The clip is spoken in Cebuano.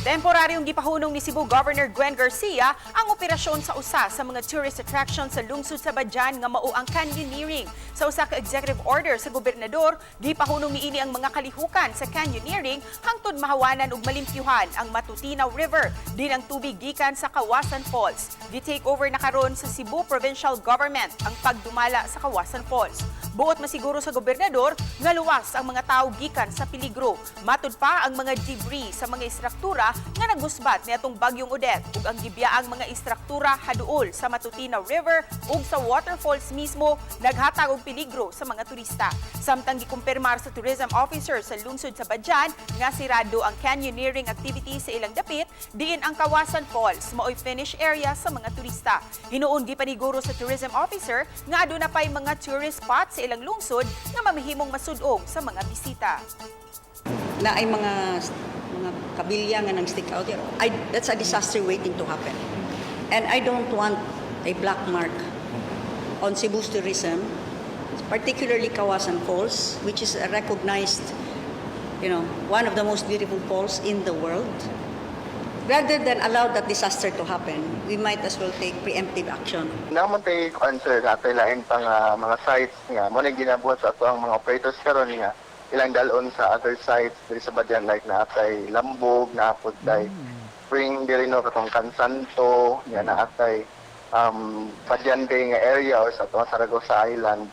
Temporaryong gipahunong ni Cebu Governor Gwen Garcia ang operasyon sa usa sa mga tourist attraction sa lungsod sa Badian nga mao ang canyoneering. Sa usa ka executive order sa gobernador, gipahunong niini ang mga kalihukan sa canyoneering hangtod mahawanan ug malimpyuhan ang Matutinao River din ang tubig gikan sa Kawasan Falls. Gi-take over na karon sa Cebu Provincial Government ang pagdumala sa Kawasan Falls. Buot masiguro sa gobernador nga luwas ang mga tao gikan sa peligro. Matud pa ang mga debris sa mga istruktura nga nagusbat niadtong bagyong Odette ug ang gibiyaang mga istruktura haduol sa Matutinao River ug sa waterfalls mismo naghatag og peligro sa mga turista. Samtang gikumpirmar sa tourism officer sa lungsod sa Badian nga sirado ang canyoneering activity sa ilang dapit diin ang Kawasan Falls maoy finish area sa mga turista. Hinuon gipaniguro sa tourism officer nga aduna pay mga tourist spots sa ilang lungsod nga mamahimong masud-ong sa mga bisita. Na ay mga kabilya nga nang stick out here. That's a disaster waiting to happen. And I don't want a black mark on Cebu's tourism, particularly Kawasan Falls, which is a recognized, one of the most beautiful falls in the world. Rather than allow that disaster to happen, we might as well take preemptive action. Naa man tay answer nga atay lain pang mga sites nga mo na ginabuhat sa ato ang mga operators karon nga ilang dalon sa other sites diri sa Badian, like naa tay Lambog, naa pod tay Spring diri, no, katong Kansanto nga naa tay Badian Bay nga area or sa ato Saragosa Island.